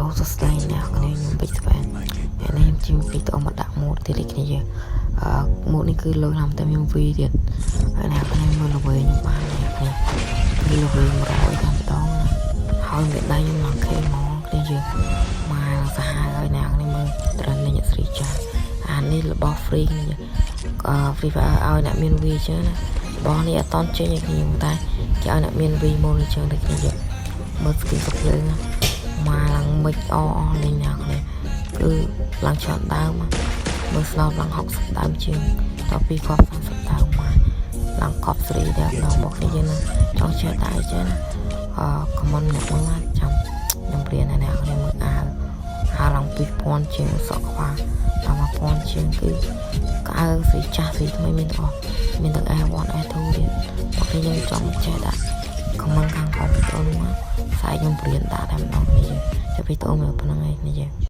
ឡូសួស្តីអ្នកគ្នាខ្ញុំបិចស្វែនថ្ងៃនេះខ្ញុំជិះវីដេអូមកដាក់ mod ទៀតដូចគ្នាយើងmod នេះគឺលើឡើងតែខ្ញុំវីទៀតហើយអ្នកគ្នាមើលល្វីខ្ញុំបានអ្នកគ្នាគឺល្វី100តែម្ដងណាហើយមេដៃខ្ញុំឡើងខេហ្មងគ្នាយើងមកសាហាវហើយអ្នកគ្នាមើលត្រឹមនេះស្រីចាអានេះរបស់ free គ្នាFree Fire ឲ្យអ្នកមានវីចឹងណារបស់នេះអត់តន់ចេញឲ្យគ្នាតែគេឲ្យអ្នកមានវីមុនចឹងដូចគ្នាយើងមើល skin កំភ្លើងណា មកឡើងមិនអអលេងអ្នកនេះគឺឡើងច្រើនដើមមើលស្នោតឡើង60ដើមជាងតពីគ្រាប់30ដើមមកឡើងកប់សេរីដែរម្ដងមកគ្នាយើងណាចង់ចេះតែចេះណាអឺ comment អ្នកមើលមកចាំខ្ញុំរៀនឲ្យអ្នកគ្នាមើលអាវអាវឡើង2000ជាងសក់ខ្វះដល់1000ជាងគឺកៅស្រីចាស់ស្រីថ្មីមានទាំងអស់មានទាំង A1 A2 ទៀតមកគ្នាយើងចង់ចេះដាក់ comment ខាងក្រោមវីដេអូនោះមកស្អែកខ្ញុំព្រៀនដាក់តែម្ដងគ្នាយើងចុះវីដេអូមកប៉ុណ្្នឹងឯងគ្នាយើង។